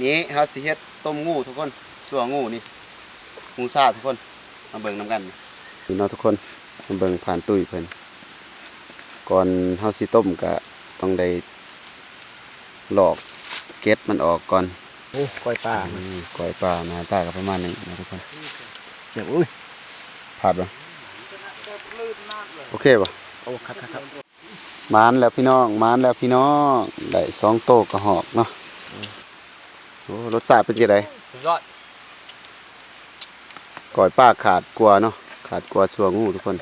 ນີ້ເຮົາຊິເຮັດຕົ້ມງູທຸກຄົນ ຊົ່ວງູນີ້ ງູຊາທຸກຄົນ ມາເບິ່ງນຳກັນ. ນີ້ເນາະທຸກຄົນ ມາເບິ່ງພານຕຸ້ຍເພິ່ນ ກ່ອນເຮົາຊິຕົ້ມກະຕ້ອງໄດ້ລອກເກັດມັນອອກກ່ອນ. ໂອ້ ກ້ອຍປາ ອືມ ກ້ອຍປາໜ້າຕາກະປະມານນີ້ເນາະທຸກຄົນ. ແຊບ ອຸ້ຍ ພາດບໍ່? ໂອເຄບໍ່? ໂອ້ ຄັກໆໆ. ມານແລ້ວພີ່ນ້ອງ ມານແລ້ວພີ່ນ້ອງ ໄດ້ສອງໂຕກະຮອກເນາະ. ໂອ້ ລົດຊາດເປັນຈັ່ງໃດ? ສຸດຍອດ. ກ້ອຍປາຂາດກວ່າເນາະ ຂາດກວ່າຊົ່ວງູທຸກຄົນ.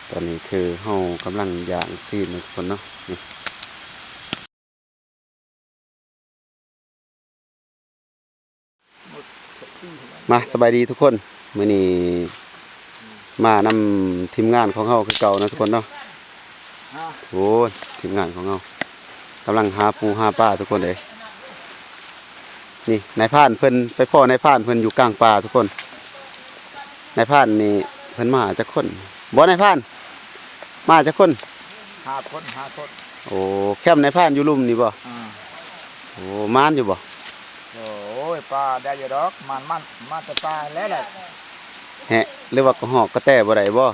ຕອນນີ້ຄືເຮົາກຳລັງຍ່າງຊີ້ນເນາະທຸກຄົນເນາະ ນີ້. ມາ ສະບາຍດີທຸກຄົນ ມື້ນີ້ມານຳທີມງານຂອງເຮົາຄືເກົ່າເນາະທຸກຄົນເນາະ. ໂອ້ຍ ທີມງານຂອງເຮົາກຳລັງຫາປູຫາປາທຸກຄົນເອີຍ. ນີ້ນາຍພານເພິ່ນ ໄປພໍ້ນາຍພານເພິ່ນຢູ່ກາງປ່າທຸກຄົນ. ນາຍພານນີ້ເພິ່ນມາຈັກຄົນ? ບໍ່ ນາຍພານ ມາຈັກຄົນ? ຫ້າຄົນ ຫ້າຄົນ. ໂອ້ ແຄມນາຍພານຢູ່ລຸ່ມນີ້ບໍ່? ອືມ. ໂອ້ ມານຢູ່ບໍ່? ໂອ້ຍ ປາໄດ້ຢູ່ດອກ ມານ ມານ ມາແຕ່ປ່າແລ້ວແຫຼະ. ແຮະ ຫຼືວ່າກະຮອກກະແຕບໍ່ໄດ້ບໍ່?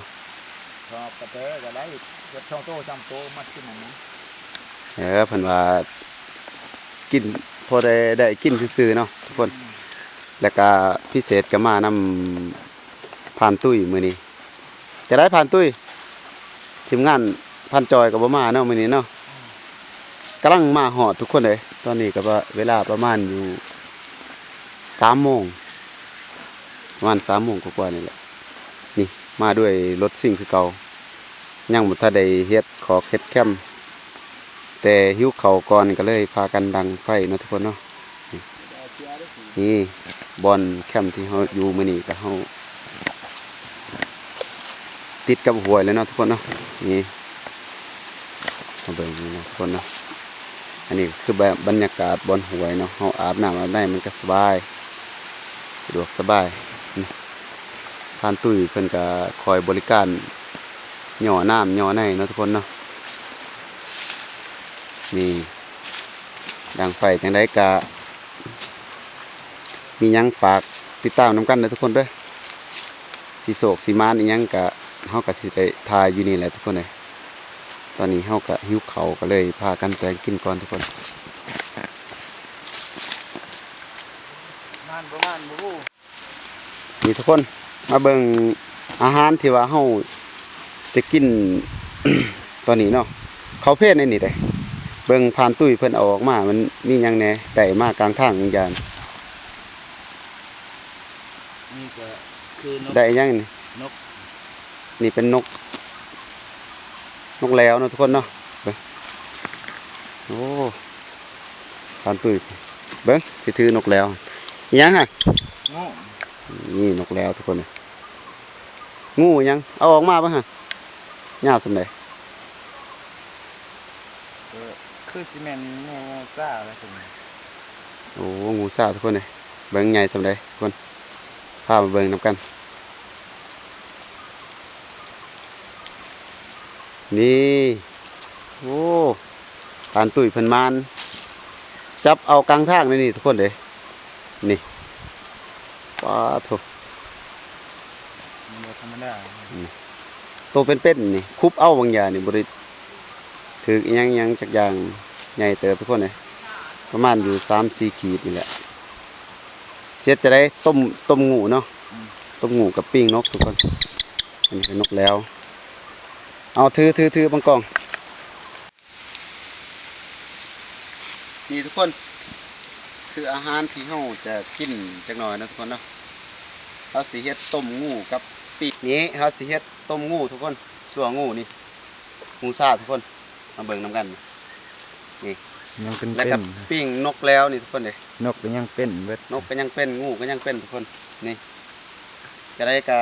ຮອກກະແຕກະໄດ້ ເກັບສອງໂຕສາມໂຕ ມັດກິນນັ້ນນະ. ເອີ ເພິ່ນວ່າກິນ ພໍໄດ້ ໄດ້ກິນຊື່ໆເນາະທຸກຄົນ. ອືມ. ແລ້ວກະພິເສດກະມານຳ ພານຕຸ້ຍມື້ນີ້. ຈັ່ງໃດພານຕຸ້ຍ? ທີມງານພານຈອຍກະບໍ່ມາເນາະມື້ນີ້ເນາະ. ກຳລັງມາຮອດທຸກຄົນເອີຍ. ຕອນນີ້ກະວ່າເວລາປະມານຢູ່ສາມໂມງ ປະມານສາມໂມງກວ່າໆນີ້ແຫຼະ. ນີ້ມາດ້ວຍລົດຊິງຄືເກົ່າ ຍັງບໍ່ທັນໄດ້ເຮັດຂອກເຮັດແຄມ ແຕ່ຫິວເຂົ້າກ່ອນກະເລີຍພາກັນດັງໄຟເນາະທຸກຄົນເນາະ. ນີ້ບ່ອນແຄມທີ່ເຮົາຢູ່ມື້ນີ້ກະເຮົາຕິດກັບຫ້ວຍເລີຍເນາະທຸກຄົນເນາະ. ນີ້ມາເບິ່ງນີ້ເນາະທຸກຄົນເນາະ ອັນນີ້ກະຄືບັນຍາກາດບ່ອນຫ້ວຍເນາະ ເຮົາອາບນ້ຳອາບໃນມັນກະສະບາຍ ສະດວກສະບາຍ. ນີ້ພານຕຸ້ຍເພິ່ນກະຄອຍບໍລິການຍໍ້ນ້ຳຍໍໃນເນາະທຸກຄົນເນາະ. ນີ້ ດັງໄຟຈັ່ງໃດກະ ມີຫຍັງຝາກຕິດຕາມນຳກັນເດີທຸກຄົນເດີ. ຊິໂຊກຊິໝານອີ່ຫຍັງກະ ເຮົາກະຊິໄດ້ຖ່າຍຢູ່ນີ້ແຫຼະທຸກຄົນເອີຍ. ຕອນນີ້ເຮົາກະຫິວເຂົ້າ ກະເລີຍພາກັນແຕ່ງກິນກ່ອນທຸກຄົນ. ມານບໍ່ມານບໍ່ຮູ້. ນີ້ທຸກຄົນ ມາເບິ່ງອາຫານທີ່ວ່າເຮົາຈະກິນຕອນນີ້ເນາະ. ເຂົ້າເພນໃນນີ້ເດ້ ເບິ່ງພານຕຸ້ຍເພິ່ນເອົາອອກມາ ມັນມີຫຍັງແດ່ ໄດ້ມາກາງທາງຫຍັງຢ່າງ. ນີ້ກະຄືນົກ ໄດ້ຫຍັງນີ້? ນົກ ນີ້ເປັນນົກ ນົກແລວເນາະທຸກຄົນເນາະ. ເບິ່ງ ໂອ້ ພານຕຸ້ຍ ເບິ່ງ ຊິຖືນົກແລວ ອີ່ຫຍັງຫະ? ງູ ນີ້ນົກແລວທຸກຄົນເອີຍ. ງູຫຍັງ? ເອົາອອກມາເບິ່ງຫະ ຍາວສ່ຳໃດ? ເອີ ຄືຊິແມ່ນງູຊາແຫຼະ. ໂອ້ ງູຊາທຸກຄົນເອີຍ ເບິ່ງໃຫຍ່ສ່ຳໃດທຸກຄົນ ພາມາເບິ່ງນຳກັນ. ນີ້ ໂອ້ ພານຕຸ້ຍເພິ່ນມານ ຈັບເອົາກາງທາງເລີຍນີ້ທຸກຄົນເອີຍ. ນີ້ ປາໂທ້ ບໍ່ທຳມະດາ. ອືມ ໂຕເປັນໆນີ້ ຄຸບເອົາບາງຢ່າງນີ້ ບໍ່ໄດ້ຖືກອີ່ຫຍັງຫຍັງຈັກຢ່າງ ໃຫຍ່ເຕີບທຸກຄົນເອີຍ ປະມານຢູ່ສາມສີ່ຂີດນີ້ແຫຼະ. ເຮັດຈັ່ງໃດ ຕົ້ມ ຕົ້ມງູເນາະ. ອືມ ຕົ້ມງູກັບປີ້ງນົກທຸກຄົນ. ອັນນີ້ກະນົກແລວ. ເອົາ ຖື ຖື ຖື ບັງກອງ. ນີ້ທຸກຄົນ ຄືອາຫານທີ່ເຮົາຈະກິນຈັກໜ້ອຍເນາະທຸກຄົນເນາະ. ເຮົາຊິເຮັດຕົ້ມງູກັບປີ້ງ ນີ້ເຮົາຊິເຮັດຕົ້ມງູທຸກຄົນ ຊົ່ວງູນີ້ ງູຊາທຸກຄົນ ມາເບິ່ງນຳກັນ. ນີ້ ຍັງເປັນໆ ແລ້ວກະປີ້ງນົກແລວນີ້ທຸກຄົນເດ້. ນົກກະຍັງເປັນເບິດ ນົກກະຍັງເປັນ ງູກະຍັງເປັນທຸກຄົນ. ນີ້ ຈັ່ງໃດກະ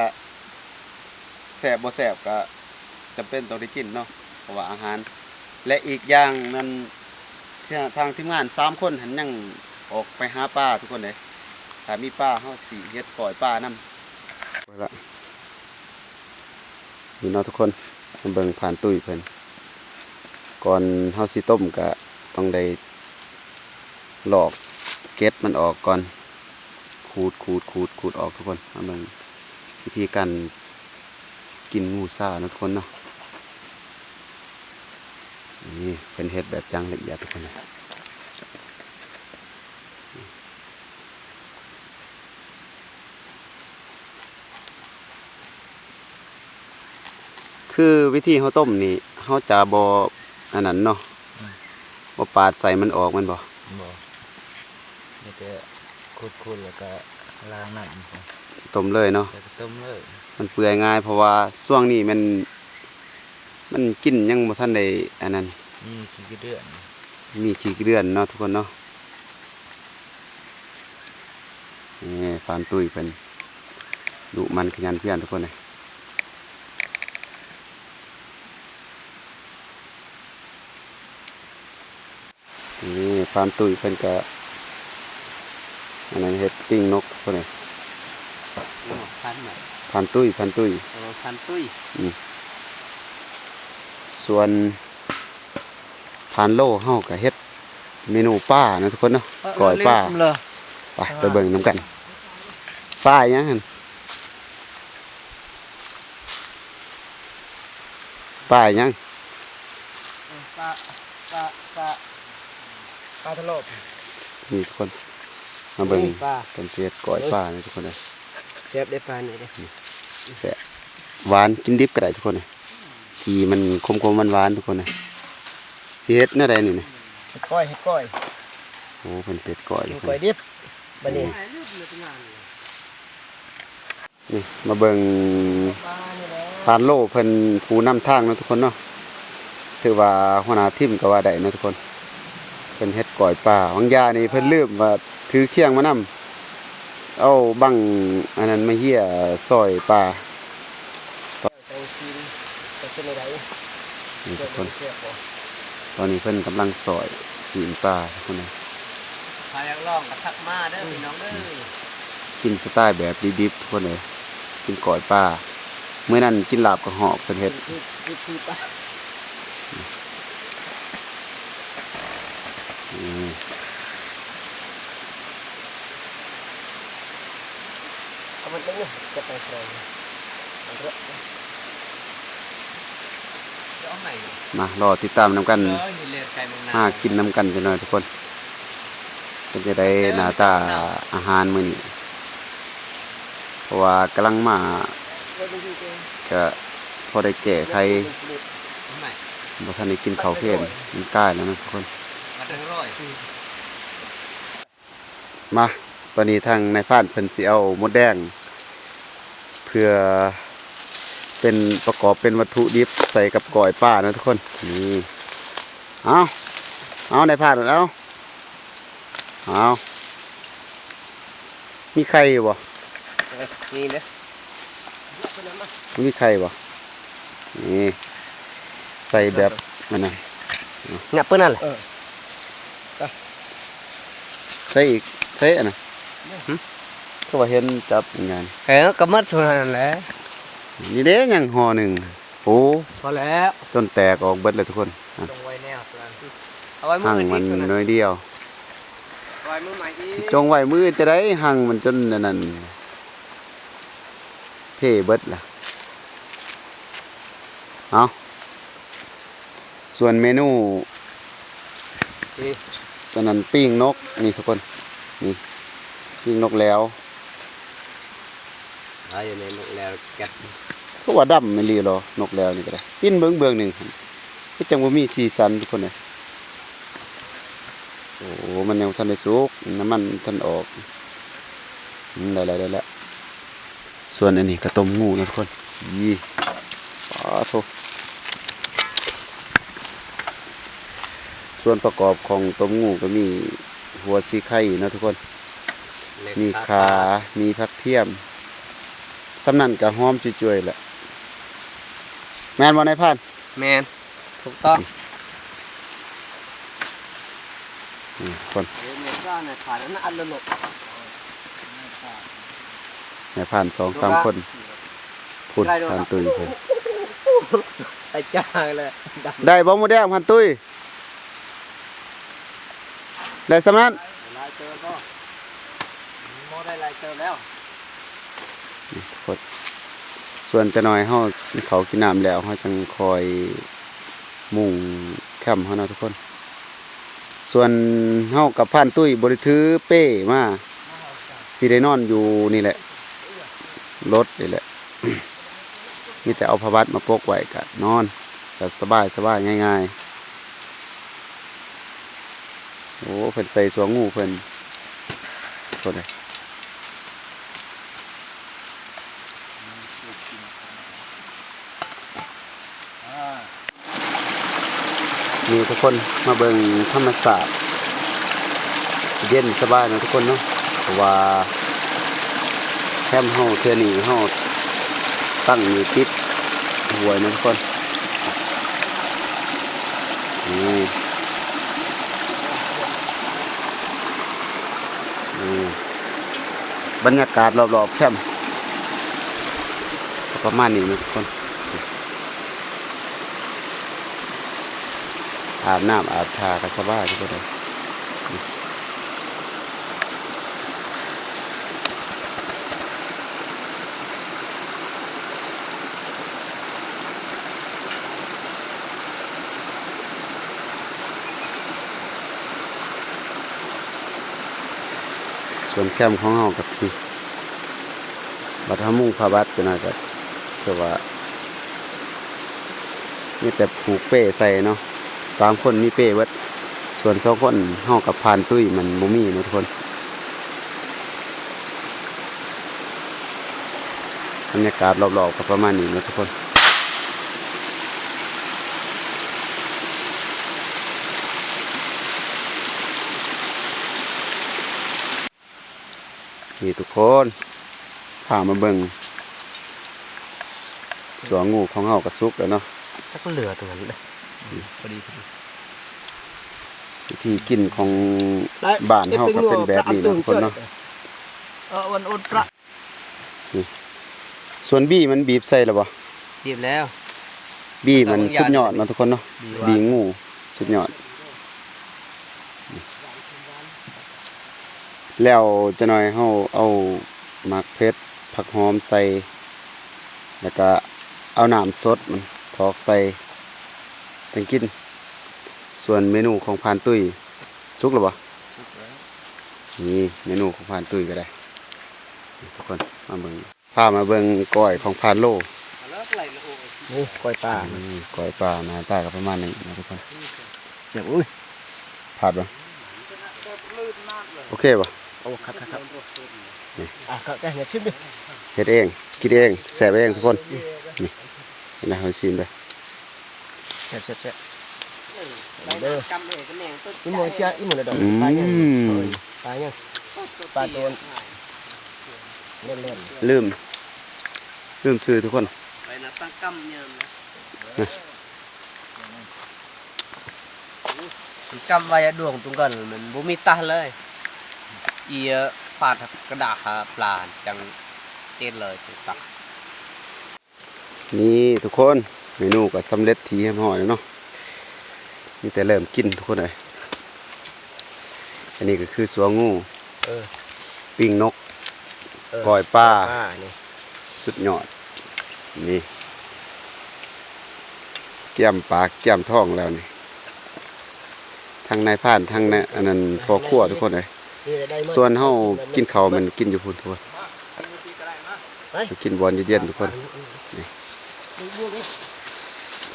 ແຊບບໍ່ແຊບກະຈຳເປັນຕ້ອງໄດ້ກິນເນາະ ເພາະວ່າອາຫານ ແລະ ອີກຢ່າງນັ້ນ ທາງທີມງານສາມຄົນຫັ້ນຍັງອອກໄປຫາປາທຸກຄົນເດ້. ຖ້າມີປາເຮົາຊິເຮັດກ້ອຍປານຳ. ນີ້ເນາະທຸກຄົນ ມາເບິ່ງພານຕຸ້ຍເພິ່ນ ກ່ອນເຮົາຊິຕົ້ມກະຕ້ອງໄດ້ລອກເກັດມັນອອກກ່ອນ ຂູດ ຂູດ ຂູດ ຂູດອອກທຸກຄົນ. ມາເບິ່ງວິທີການກິນງູຊາເນາະທຸກຄົນເນາະ. ນີ້ເພິ່ນເຮັດແບບຢ່າງລະອຽດທຸກຄົນເລີຍ. ຄືວິທີເຮົາຕົ້ມນີ້ ເຮົາຈະບໍ່ອັນນັ້ນເນາະ ອືມ ບໍ່ປາດໄສ້ມັນອອກແມ່ນບໍ່? ບໍ່ ມີແຕ່ຂູດໆ ແລ້ວກໍລ້າງນ້ຳ ຕົ້ມເລີຍເນາະ ແລ້ວກໍຕົ້ມເລີຍ. ມັນເປື່ອຍງ່າຍ ເພາະວ່າຊ່ວງນີ້ແມ່ນ ມັນກິນຍັງບໍ່ທັນໄດ້ອັນນັ້ນ ມີຂີ້ກະເດືອນ ມີຂີ້ກະເດືອນເນາະທຸກຄົນເນາະ. ນີ້ພານຕຸ້ຍເພິ່ນດຸໝັ່ນຂະຫຍັນພຽນທຸກຄົນເອີຍ. ນີ້ພານຕຸ້ຍເພິ່ນກະອັນນັ້ນ ເຮັດປີ້ງນົກພຸ້ນເດ້. ພານ ພານຕຸ້ຍ ພານຕຸ້ຍ ເອີ ພານຕຸ້ຍ ອືມ. ສ່ວນພານໂລເຮົາກະເຮັດເມນູປາເນາະທຸກຄົນເນາະ ເອີ ກ້ອຍປາ ໄປ ໄປເບິ່ງນຳກັນ. ປາອີ່ຫຍັງຫັ້ນ? ປາອີ່ຫຍັງ? ເອີ ປາ ປາ ປາ ປາທະໂລບ. ນີ້ທຸກຄົນ ມາເບິ່ງ ໂອ້ ປາ ເພິ່ນຊິເຮັດກ້ອຍປານີ້ທຸກຄົນເອີຍ. ແຊບເດ້ປານີ້ເດ້ ແຊບ ຫວານ ກິນດິບກໍໄດ້ທຸກຄົນເອີຍ. ທີ່ມັນຂົມໆ ຫວານໆ ທຸກຄົນເອີຍ. ຊິເຮັດແນວໃດນີ້ນະ? ເຮັດກ້ອຍ ເຮັດກ້ອຍ. ໂອ້ ເພິ່ນຊິເຮັດກ້ອຍ ກິນກ້ອຍດິບ ບັດນີ້. ນີ້ ມາເບິ່ງພານໂລເພິ່ນຜູ້ນຳທາງເນາະທຸກຄົນເນາະ ຖືວ່າຫົວໜ້າທີມກໍວ່າໄດ້ເນາະທຸກຄົນ. ເພິ່ນເຮັດກ້ອຍປາ ບາງຢ່ານີ້ເພິ່ນລືມວ່າຖືຄຽງມານຳ ເອົາບັງອັນນັ້ນມາເຫຍຊອຍປາ. ແຕ່ງຊີ້ນ ຈະເປັນແນວໃດ? ນີ້ທຸກຄົນ ຕອນນີ້ເພິ່ນກຳລັງຊອຍຊີ້ນປາທຸກຄົນເອີຍ. ໃຜຢາກລອງກໍທັກມາເດີພີ່ນ້ອງເດີ. ກິນສະໄຕແບບດິບໆ ທຸກຄົນເອີຍ ກິນກ້ອຍປາ. ມື້ນັ້ນກິນລາບກະຮອກເພິ່ນເຮັດ ກິນຄືປາ. ອືມ ເອົາມັນເບິ່ງເດີ ຈະໄປໃສ. ມາລໍຕິດຕາມນຳກັນ ຫາກິນນຳກັນຈັກໜ່ອຍທຸກຄົນ. ເປັນຈັ່ງໃດໜ້າຕາອາຫານມື້ນີ້? ເພາະວ່າກຳລັງມາ ກະພໍໄດ້ແກ້ໄຂ ບໍ່ທັນໄດ້ກິນເຂົ້າເພນ ມັນກາຍແລ້ວເນາະທຸກຄົນ. ມາ ຕອນນີ້ທາງນາຍພານເພິ່ນຊິເອົາມົດແດງ ເພື່ອເປັນ ປະກອບເປັນວັດຖຸດິບໃສ່ກັບກ້ອຍປາເນາະທຸກຄົນ. ນີ້ ເອົາ ເອົາ ນາຍພານ ເອົາ ເອົາ ມີໄຂ່ຢູ່ບໍ່? ເອີ ມີເດ້. ມັນມີໄຂ່ບໍ່? ນີ້ ໃສ່ແບບນັ້ນນະ ຫຍັບປານນັ້ນແຫຼະ. ເອີ ໃສ່ອີກ ໃສ່ອັນນັ້ນ. ຫຶ? ຄືວ່າເຫັນຈັບງານ. ເອີ ກໍໝົດເທົ່ານັ້ນແຫຼະ. ນີ້ເດ້ ຍັງຫໍ່ໜຶ່ງ. ໂອ້ ພໍແລ້ວ ຈົນແຕກອອກເບິດເລີຍທຸກຄົນ. ອ່ະ ຈົ່ງໄວ້ແນວ ເອົາໄວ້ມື້ອື່ນອີກ ໜ້ອຍດຽວ ເອົາໄວ້ມື້ໃໝ່ອີກ. ຈົ່ງໄວ້ມື້ອື່ນຈະໄດ້ ຮັ່ງມັນຈົນອັນນັ້ນ ເພເບິດລະ. ເອົາ ສ່ວນເມນູ ນີ້ ຕອນນັ້ນປີ້ງນົກ ນີ້ທຸກຄົນ ນີ້ ປີ້ງນົກແລ້ວ. ຫຼາຍຢູ່ໃນນົກແລ້ວແກັດ ຄືວ່າດຳອີ່ຫຼີເນາະ ນົກແລ້ວນີ້ກໍໄດ້. ປິ່ນເບິ່ງເບື້ອງໜຶ່ງ ຄືຈັ່ງບໍ່ມີສີສັນທຸກຄົນເອີຍ. ໂອ້ ມັນຍັງບໍ່ທັນໄດ້ສຸກ ນ້ຳມັນບໍ່ທັນອອກ. ອືມ ໄດ້ແລ້ວ ໄດ້ແລ້ວ. ສ່ວນອັນນີ້ກະຕົ້ມງູເນາະທຸກຄົນ. ອີ ປາໂທ້ ສ່ວນປະກອບຂອງຕົ້ມງູກະມີຫົວສີໄຄເນາະທຸກຄົນ ມີຂ່າ ມີຜັກທຽມ ສ່ຳນັ້ນກະຫອມຈຸ້ຍໆແຫຼະ. ແມ່ນບໍ່ນາຍພານ? ແມ່ນ ຖືກຕ້ອງ. ນີ້ທຸກຄົນ ເອີ ແມ່ນວ່ານາຍພານອັນນັ້ນອັນລະໂລະ ນາຍພານສອງສາມຄົນ ພຸ້ນ ພານຕຸ້ຍເພິ່ນ ໄປຈ້າງແລ້ວ ໄດ້ບໍ່ໝູແດງພັນຕຸ້ຍ? ໄດ້ສ່ຳນັ້ນ? ຫຼາຍເຕີບບໍ່? ບໍ່ໄດ້ຫຼາຍເຕີບແລ້ວ. ນີ້ທຸກຄົນ ສ່ວນຈະໜ້ອຍເຮົາກິນເຂົ້າກິນນ້ຳແລ້ວ ເຮົາຈັ່ງຄ່ອຍມຸງແຄມເຮົາເນາະທຸກຄົນ. ສ່ວນເຮົາກັບພານຕຸ້ຍບໍ່ໄດ້ຖືເປ້ມາ ຊິໄດ້ນອນຢູ່ນີ້ແຫຼະ ລົດນີ້ແຫຼະ. ມີແຕ່ເອົາຜ້າບັດມາປົກໄວ້ກະນອນ ແບບສະບາຍໆ ງ່າຍໆ. ໂອ້ ເພິ່ນໃສ່ສວງງູເພິ່ນ ໂທດເດີ. ນີ້ທຸກຄົນ ມາເບິ່ງທຳມະຊາດ ເຢັນສະບາຍເນາະທຸກຄົນເນາະ ເພາະວ່າແຄມເຮົາເທື່ອນີ້ເຮົາຕັ້ງຢູ່ຕິດຫ້ວຍເນາະທຸກຄົນ. ນີ້ ນີ້ ບັນຍາກາດລອບໆແຄມ ປະມານນີ້ເນາະທຸກຄົນ. ອາບນ້ຳອາບທ່າກໍສະບາຍຢູ່ເດ້. ສ່ວນແຄມຂອງເຮົາກໍ ບັດເຮົາມຸງຜ້າບັດຈັ່ງນັ້ນກໍຄືວ່າ ມີແຕ່ຜູກເປ້ໃສ່ເນາະ ສາມຄົນມີເປ້ເບິດ ສ່ວນສອງຄົນເຮົາກັບພານຕຸ້ຍມັນບໍ່ມີເນາະທຸກຄົນ. ບັນຍາກາດລອບໆກໍປະມານນີ້ເນາະທຸກຄົນ. ນີ້ທຸກຄົນ ພາມາເບິ່ງ ສວງງູຂອງເຮົາກໍສຸກແລ້ວເນາະ ຈັກເຫຼືອຕົງນັ້ນເດ້. ພໍດີ ພໍດີ ວິທີກິນຂອງບ້ານເຮົາກໍເປັນແບບນີ້ເນາະທຸກຄົນເນາະ. ເອີ ອັນອົດປະ ນີ້ ສ່ວນບີມັນບີບໃສ່ແລ້ວບໍ່? ບີບແລ້ວ ບີມັນສຸດຍອດເນາະທຸກຄົນເນາະ ບີງູສຸດຍອດ. ແລ້ວຈັກໜ້ອຍເຮົາເອົາໝາກເຜັດ ຜັກຫອມໃສ່ ແລ້ວກະເອົານ້ຳສົດມັນຖອກໃສ່ ຈັ່ງກິນ. ສ່ວນເມນູຂອງພານຕຸ້ຍ ສຸກແລ້ວບໍ່? ສຸກແລ້ວ ນີ້ເມນູຂອງພານຕຸ້ຍກໍໄດ້ ນີ້ທຸກຄົນ ມາເບິ່ງ ພາມາເບິ່ງກ້ອຍຂອງພານໂລ. ນີ້ກ້ອຍປາ ອືມ ກ້ອຍປາໜ້າຕາກໍປະມານນີ້ເນາະທຸກຄົນ. ແຊບ ອຸ້ຍ ພາດບໍ່? ໂອເຄບໍ່? ໂອ້ ຄັກໆໆ ນີ້ ອ່ະ ກໍ ກໍເຮັດ ຊິມເດີ ເຮັດເອງ ກິນເອງ ແຊບເອງທຸກຄົນ. ນີ້ ນີ້ນະ ເຮົາຊິມເດີ. ແຊບໆໆ ເດີ ອີ່ໝໍເຊຍ ອີ່ໝໍລະດອກ ອືມ ປາຫຍັງ ເຂົາເອີ້ນປາຫຍັງ ປາໂຕນ ແລ່ນໆ ລືມ ລືມຊື່ທຸກຄົນ ໄປນະຕັ້ງກຳຍາມນະ ກຳໄວ້ດວງຕຸງກັນ ມັນບໍ່ມີຕາເລີຍ ອີ ຟາດກະດາຫາປາ ຈັ່ງເຈັດເລີຍ ຈັ່ງຕາ. ນີ້ທຸກຄົນ ເມນູກໍສຳເລັດທີ່ຮຽບຮ້ອຍແລ້ວເນາະ ມີແຕ່ເລີ່ມກິນທຸກຄົນເອີຍ. ອັນນີ້ກໍຄືສວງງູ ເອີ ປີ້ງນົກ ເອີ ກ້ອຍປາ ກ້ອຍປານີ້ ສຸດຍອດ. ນີ້ ກຽມປາກກຽມທ້ອງແລ້ວນີ້ ທັງນາຍພານ ທັງນາຍ ອັນນັ້ນ ພໍ່ຄົວທຸກຄົນເອີຍ. ສ່ວນເຮົາກິນເຂົ້າແມ່ນກິນຢູ່ພຸ້ນທຸກຄົນ ໄປ ໄປກິນບ່ອນເຢັນໆທຸກຄົນ. ນີ້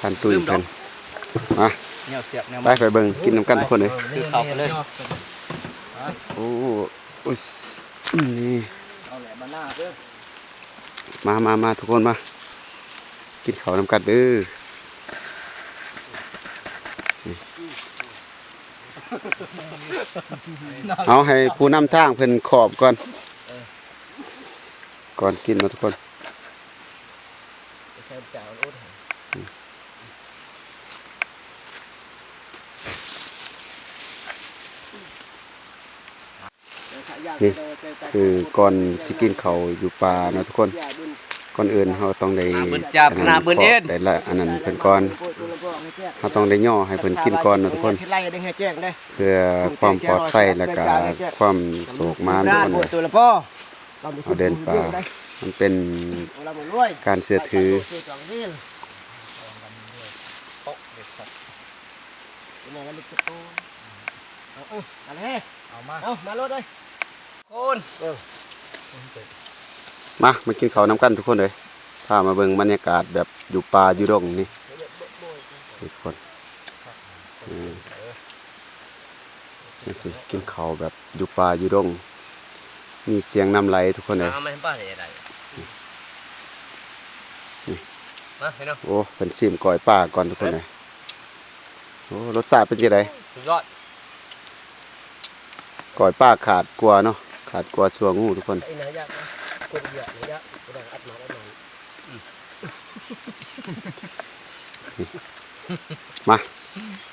ພານຕຸ້ຍເພິ່ນ ມາ ແນວແຊບແນວ ໄປ ໄປເບິ່ງກິນນຳກັນທຸກຄົນເອີຍ. ຖືເຂົ້າໄປເລີຍ ໂອ້ ໂອ້ຍ ນີ້ ເອົາແຫຼະ ມາໜ້າເດີ. ມາ ມາ ມາ ທຸກຄົນມາ ກິນເຂົ້ານຳກັນເດີ. ນີ້ ເອົາໃຫ້ຜູ້ນຳທາງເພິ່ນຂອບກ່ອນ ກ່ອນກິນເນາະທຸກຄົນ. ນີ້ຄືກ່ອນຊິກິນເຂົ້າຢູ່ປ່າເນາະທຸກຄົນ ກ່ອນອື່ນເຮົາຕ້ອງໄດ້ ໜ້າບຶດຈັບ ອັນນັ້ນ ໜ້າບຶດເອັດ ຂໍໄດ້ລະ ອັນນັ້ນເພິ່ນກ່ອນ ເຮົາຕ້ອງໄດ້ຍໍໃຫ້ເພິ່ນກິນກ່ອນເນາະທຸກຄົນ ເພື່ອຄວາມປອດໄພ ແລະກະຄວາມໂຊກໝານທຸກຄົນເອີຍ. ເຮົາເດີນປ່າ ມັນເປັນການເຊື່ອຖື. ເອົາມາ ເອົາມາໂລດເອີຍ ຄົນ ເອີ ມາ ມາກິນເຂົ້ານຳກັນທຸກຄົນເອີຍ ພາມາເບິ່ງບັນຍາກາດແບບຢູ່ປ່າຢູ່ດົງນີ້ ນີ້ທຸກຄົນ ເອີ ຈັ່ງຊີ້ ກິນເຂົ້າແບບຢູ່ປ່າຢູ່ດົງ ມີສຽງນ້ຳໄຫຼທຸກຄົນເອີຍ ເອົາມາໃຫ້ປ້າໄດ້ ນີ້ ມາເນາະ ໂອ້ ເພິ່ນຊີມກ້ອຍປາກ່ອນທຸກຄົນເອີຍ ໂອ້ ລົດຊາດເປັນຈັ່ງໃດ? ສຸດຍອດ ກ້ອຍປາຂາດກວ່າເນາະ ຂາດກວ່າຊົ່ວງູທຸກຄົນ ມາ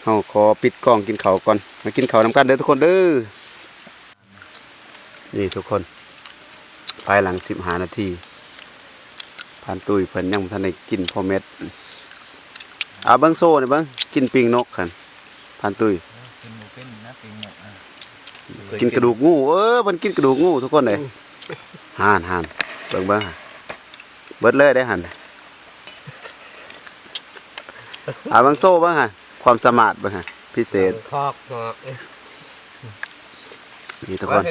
ເຮົາຂໍປິດກ້ອງກິນເຂົ້າກ່ອນ ມາກິນເຂົ້ານຳກັນເດີທຸກຄົນເດີ. ນີ້ທຸກຄົນ ພາຍຫຼັງສິບຫ້ານາທີ ພານຕຸ້ຍເພິ່ນຍັງບໍ່ທັນໄດ້ກິນພໍເມັດ ເອົາເບິ່ງໂຊນີ້ເບິ່ງ ກິນປີ້ງນົກຫັ້ນ ພານຕຸ້ຍ ກິນບໍ່ເປັນນະ ປີ້ງນົກ ກິນກະດູກງູ ເອີ ເພິ່ນກິນກະດູກງູທຸກຄົນເອີຍ ຫັ້ນໆ ເບິ່ງໆ ເບິດເລີຍເດ້ຫັ້ນ ເອົາເບິ່ງໂຊເບິ່ງຫັ້ນ ຄວາມສາມາດເບິ່ງຫັ້ນ ພິເສດ ຄັກເນາະ ນີ້ທຸກຄົນ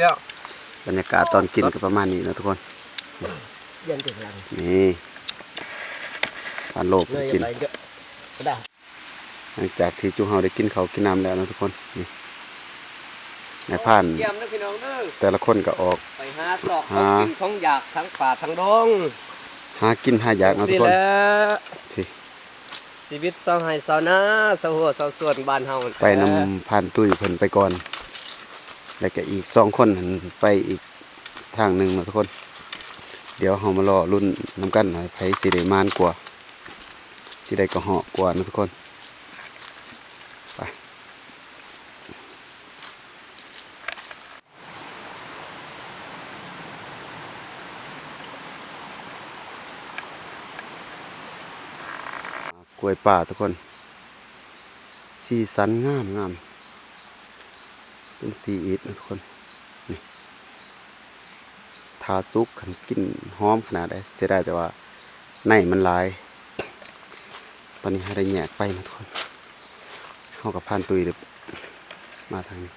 ບັນຍາກາດຕອນກິນກໍປະມານນີ້ເນາະທຸກຄົນ ນີ້ ປານໂລບກິນ ຫຼັງຈາກທີ່ຈຸເຮົາໄດ້ກິນເຂົ້າກິນນ້ຳແລ້ວເນາະທຸກຄົນ ນີ້ ນາຍພານ ແຕ່ລະຄົນກໍອອກ ໄປຫາຊອກ ຫາ ຂອງກິນຂອງຢາກທາງປ່າທາງດົງ ຫາກິນຫາຢາກເນາະທຸກຄົນ ຊິ ຊີວິດຊາວໄຮ່ຊາວນາ ຊາວຮົ້ວຊາວສວນບ້ານເຮົາ ໄປນຳພານຕຸ້ຍເພິ່ນໄປກ່ອນ ແລ້ວກະອີກສອງຄົນຫັ້ນໄປອີກທາງໜຶ່ງເນາະທຸກຄົນ ດຽວເຮົາມາລໍລຸ້ນນຳກັນວ່າໃຜຊິໄດ້ໝານກວ່າ ຊິໄດ້ກະເຫາະກວ່າເນາະທຸກຄົນ ໄປ. ກ້ວຍປ່າທຸກຄົນ ສີສັນງາມໆ ເປັນສີອິດນະທຸກຄົນ ນີ້ ຖ້າສຸກຫັ້ນກິ່ນຫອມຂະໜາດໃດ ເສຍດາຍແຕ່ວ່າໃນມັນຫຼາຍ ຕອນນີ້ເຮົາໄດ້ແຍກໄປນະທຸກຄົນ ເຮົາກັບພານຕຸ້ຍໄດ້ມາທາງນີ້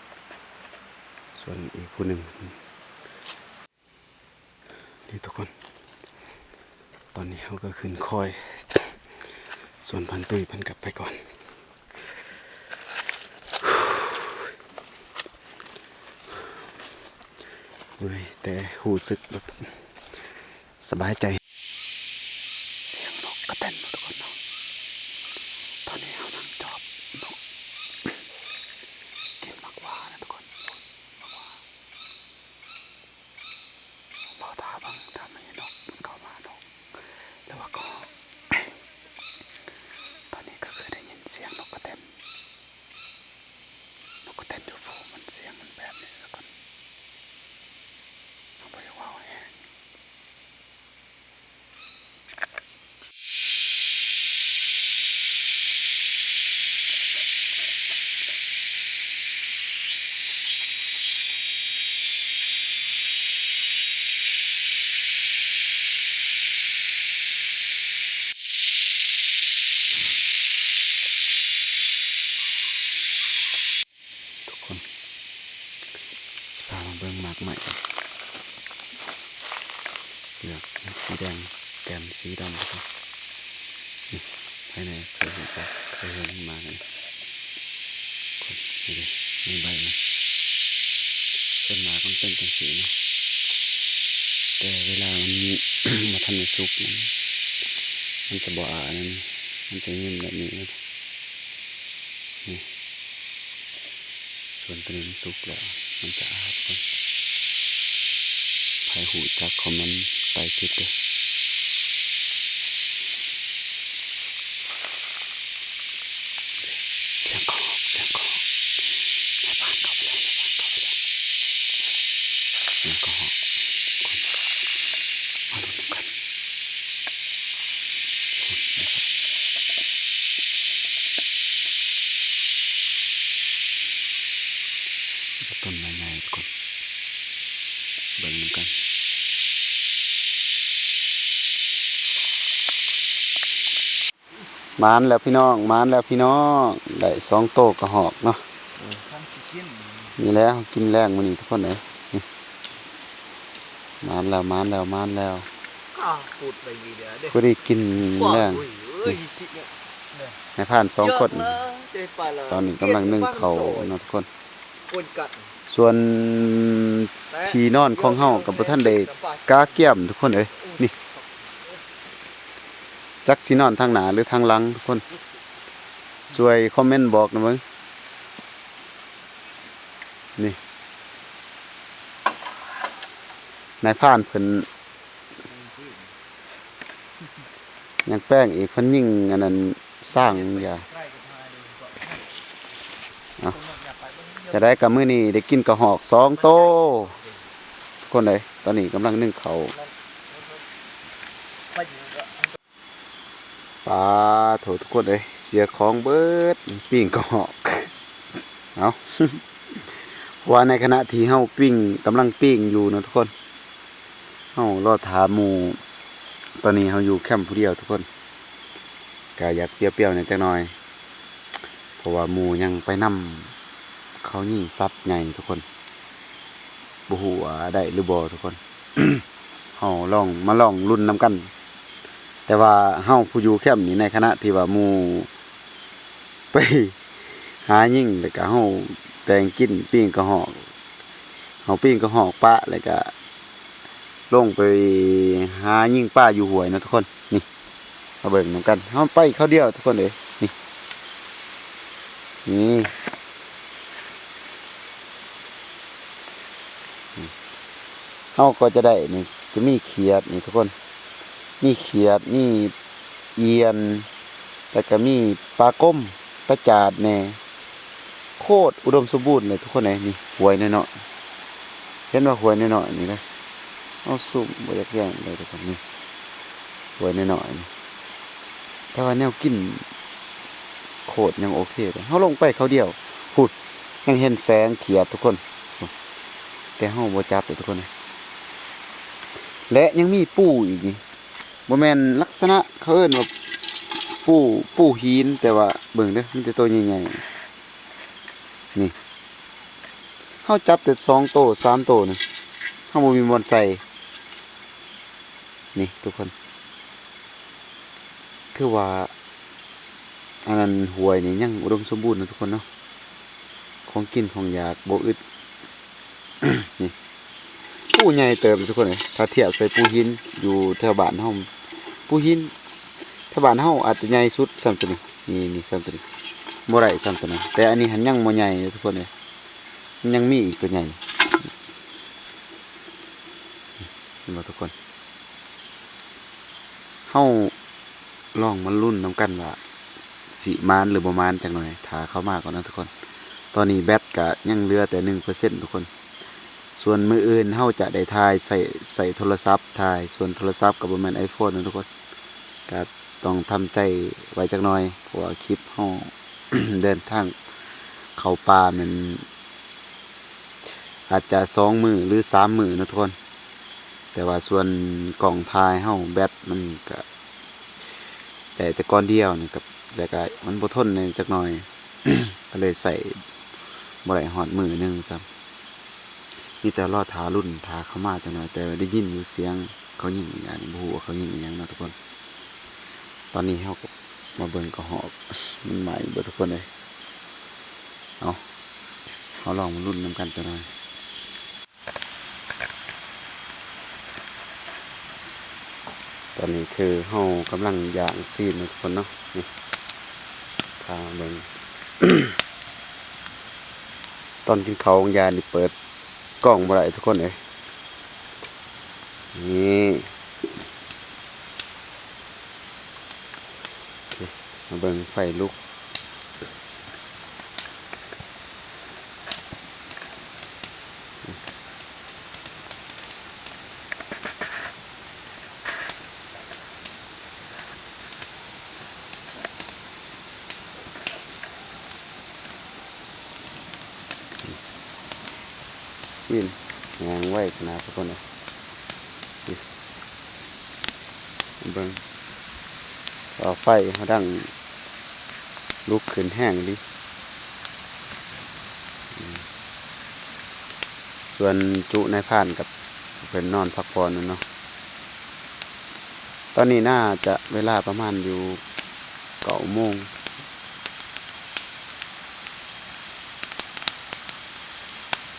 ສ່ວນອີກຜູ້ໜຶ່ງ ນີ້ທຸກຄົນ ຕອນນີ້ເຮົາກໍຂຶ້ນຄອຍ ສ່ວນພັນຕຸ້ຍເພິ່ນກັບໄປກ່ອນ ເມື່ອຍ ແຕ່ຮູ້ສຶກແບບສະບາຍໃຈ ສຽງນົກກະແຕນເນາະທຸກຄົນເນາະ ຕອນນີ້ເຮົານັ່ງຈອບນົກ ກິນໝາກຫວ້ານະທຸກຄົນ ໝາກຫວ້າ ລໍຖ້າເບິ່ງ ຖ້າມັນມີນົກ ມັນເຂົ້າມານົກ ຫຼືວ່າກໍ ຕອນນີ້ກໍຄືໄດ້ຍິນສຽງນົກກະແຕນ ນົກກະແຕນຢູ່ພູມັນ ສຽງມັນແບບນີ້ທຸກຄົນ ເຮົາບໍ່ຢາກເວົ້າແຮງ. ທຸກຄົນ ຊິພາມາເບິ່ງໝາກໄມ້ ເປືອກມັນສີແດງ ແກ່ນສີດຳ ທຸກຄົນ ນີ້ ພາຍໃນເຄີຍເຫັນບໍ່? ເຄີຍເຫັນໝາກນີ້ ນີ້ເດ້ ມີໃບມັນ ສ່ວນມາກມັນເປັນຈັ່ງຊີ້ນະ ແຕ່ເວລາມັນບໍ່ທັນໄດ້ສຸກ ມັນ ມັນຈະບໍ່ອາ ອັນນັ້ນ ມັນຈະຍິນແບບນີ້ນະ. ນີ້ ສ່ວນຕົວນີ້ມັນສຸກແລ້ວ ມັນຈະອາທຸກຄົນ ໃຜຮູ້ຈັກຄອມເມັນໃຕ້ຄລິບເດີ້. ສຽງກະຮອກ ສຽງກະຮອກ ນາຍພານເຂົ້າໄປແລ້ວ ນາຍພານເຂົ້າໄປແລ້ວ ສຽງກະຮອກ ມາລຸ້ນນຳກັນ. ໝານແລ້ວພີ່ນ້ອງ ໝານແລ້ວພີ່ນ້ອງ ໄດ້ສອງໂຕກະຫອກເນາະ. ນີ້ແຫຼະ ເຮົາກິນແລງມື້ນີ້ທຸກຄົນເອີຍ. ນີ້ ໝານແລ້ວ ໝານແລ້ວ ໝານແລ້ວ ພໍໄດ້ກິນແລງ. ນາຍພານສອງຄົນ ຕອນນີ້ກຳລັງໜຶ້ງເຂົ້າເນາະທຸກຄົນ. ສ່ວນທີ່ນອນຂອງເຮົາກໍບໍ່ທັນໄດ້ກະກຽມທຸກຄົນເອີຍ. ນີ້ ຈັກຊິນອນທາງໜ້າ ຫຼື ທາງຫຼັງທຸກຄົນ ຊ່ວຍຄອມເມັນບອກນຳເບິ່ງ. ນີ້ ນາຍພານເພິ່ນ ຍັງແປງອີກ ເພິ່ນຍິງອັນນັ້ນຊ້າງຢາ. ເອົາ ຈະໄດ້ກະມື້ນີ້ໄດ້ກິນກະຫອກສອງໂຕ ທຸກຄົນເອີຍ. ຕອນນີ້ກຳລັງໜຶ້ງເຂົ້າ. ປາໂທ້ ທຸກຄົນເອີຍ ເສຍຂອງເບິດ ປີ້ງກະຫອກ. ເອົາ ເພາະວ່າໃນຂະນະທີ່ເຮົາປີ້ງ ກຳລັງປີ້ງຢູ່ເນາະທຸກຄົນ ເຮົາລໍຖ້າໝູ່. ຕອນນີ້ເຮົາຢູ່ແຄມຜູ້ດຽວທຸກຄົນ ກະຢາກປຽວໆແດ່ຈັກໜ່ອຍ ເພາະວ່າໝູ່ຍັງໄປນຳ ເຂົາຍິງສັດໃຫຍ່ທຸກຄົນ. ບໍ່ຮູ້ວ່າໄດ້ຫຼືບໍ່ທຸກຄົນ ເຮົາລອງ ມາລອງລຸ້ນນຳກັນ. ແຕ່ວ່າເຮົາຜູ້ຢູ່ແຄມນີ້ ໃນຂະນະທີ່ວ່າໝູ່ໄປຫາຍິງ ແລ້ວກະເຮົາແຕ່ງກິນ ປີ້ງກະຫອກ ເຮົາປີ້ງກະຫອກປະ ແລ້ວກະລົງໄປຫາຍິງປາຢູ່ຫ້ວຍເນາະທຸກຄົນ. ນີ້ ມາເບິ່ງນຳກັນ ເຮົາໄປຄາວດຽວທຸກຄົນເອີຍ. ນີ້ ນີ້ ເຮົາກໍຈະໄດ້ນີ້ ຈະມີຂຽດນີ້ທຸກຄົນ ມີຂຽດ ມີອ່ຽນ ແລ້ວກໍມີປາກົມ ປາຈາດແດ່. ໂຄດອຸດົມສົມບູນເລີຍທຸກຄົນເອີຍ. ນີ້ ຫ້ວຍນ້ອຍໆ ເຫັນບໍ່ ຫ້ວຍນ້ອຍໆນີ້ນະ ເຮົາຊູມບໍ່ຢາກແຍງເລີຍທຸກຄົນ. ນີ້ ຫ້ວຍນ້ອຍໆນີ້ ແຕ່ວ່າແນວກິນໂຄດຍັງໂອເຄເດ້. ເຮົາລົງໄປຄາວດຽວ ພຸ້ນ ຍັງເຫັນແສງຂຽດທຸກຄົນ ແຕ່ເຮົາບໍ່ຈັບເດ້ທຸກຄົນ. ແລະ ຍັງມີປູອີກນີ້ ບໍ່ແມ່ນລັກສະນະເຂົາເອີ້ນວ່າປູ ປູຫີນ ແຕ່ວ່າເບິ່ງເດີ ມີແຕ່ໂຕໃຫຍ່ໆ ນີ້ ເຮົາຈັບແຕ່ສອງໂຕ ສາມໂຕນີ້ ເຮົາບໍ່ມີບ່ອນໃສ່. ນີ້ທຸກຄົນ ຄືວ່າ ອັນນັ້ນ ຫ້ວຍນີ້ຍັງອຸດົມສົມບູນເນາະທຸກຄົນເນາະ ຂອງກິນຂອງຢາກບໍ່ອຶດ. ນີ້ ປູໃຫຍ່ເຕີບທຸກຄົນເອີຍ ຖ້າທຽບໃສ່ປູຫີນຢູ່ແຖວບ້ານເຮົາ ປູຫີນແຖວບ້ານເຮົາອາດຈະໃຫຍ່ສຸດສ່ຳໂຕນີ້. ນີ້ ນີ້ສ່ຳໂຕນີ້ ບໍ່ໄດ້ສ່ຳໂຕນັ້ນ ແຕ່ອັນນີ້ຫັ້ນຍັງບໍ່ໃຫຍ່ເດີທຸກຄົນເອີຍ. ມັນຍັງມີອີກຕົວໃຫຍ່ ເຫັນບໍ່ທຸກຄົນ? ເຮົາລອງມາລຸ້ນນຳກັນວ່າຊິໝານຫຼືບໍ່ໝານຈັກໜ່ອຍ. ຖ້າເຂົ້າມາກ່ອນເນາະທຸກຄົນ. ຕອນນີ້ແບັດກະຍັງເຫຼືອແຕ່ໜຶ່ງເປີເຊັນທຸກຄົນ. ສ່ວນມື້ອື່ນເຮົາຈະໄດ້ຖ່າຍໃຊ້ ໃຊ້ໂທລະສັບຖ່າຍ. ສ່ວນໂທລະສັບກໍບໍ່ແມ່ນໄອໂຟນເນາະທຸກຄົນ. ກະຕ້ອງທຳໃຈໄວ້ຈັກໜ່ອຍ ເພາະວ່າຄລິບເຮົາ ເດີນທາງເຂົ້າປ່າແມ່ນອາດຈະສອງມື້ ຫຼື ສາມມື້ເນາະທຸກຄົນ. ແຕ່ວ່າສ່ວນກ້ອງຖ່າຍເຮົາແບັດມັນກະໄດ້ແຕ່ກ້ອນດຽວນີ້ ກະ ແລ້ວກະມັນບໍ່ທົນແດ່ຈັກໜ່ອຍ ກະເລີຍໃຊ້ບໍ່ໄດ້ຮອດມື້ໜຶ່ງຊ້ຳ. ມີແຕ່ລໍຖ້າລຸ້ນ ຖ້າເຂົາມາຈັກໜ່ອຍ. ແຕ່ໄດ້ຍິນຢູ່ສຽງເຂົາຍິງອີຫຍັງນີ້ ບໍ່ຮູ້ວ່າເຂົາຍິງອີຫຍັງເນາະທຸກຄົນ. ຕອນນີ້ເຮົາກໍມາເບິ່ງກະຫອກ ມັນໄໝ້ເບິດທຸກຄົນເອີຍ. ເອົາ ເຮົາລອງມາລຸ້ນນຳກັນຈັກໜ່ອຍ. ຕອນນີ້ຄືເຮົາກຳລັງຍ່າງຊີ້ນເນາະທຸກຄົນເນາະ. ນີ້ ພາເບິ່ງ ຕອນກິນເຂົ້າຂອງຍາຍນີ້ເປີດກ້ອງບໍ່ໄດ້ທຸກຄົນເອີຍ. ນີ້ ມາເບິ່ງໄຟລຸກ. ຊີ້ນແຫ້ງໄວຂະໜາດທຸກຄົນເອີຍ. ເບິ່ງ ເອົາໄຟເຮົາດັງ ລຸກຂຶ້ນແຮງອີ່ຫຼີ. ອືມ ສ່ວນຈຸນາຍພານກັບເພິ່ນນອນພັກຜ່ອນຢູ່ເນາະ. ຕອນນີ້ໜ້າຈະເວລາປະມານຢູ່ເກົ້າໂມງ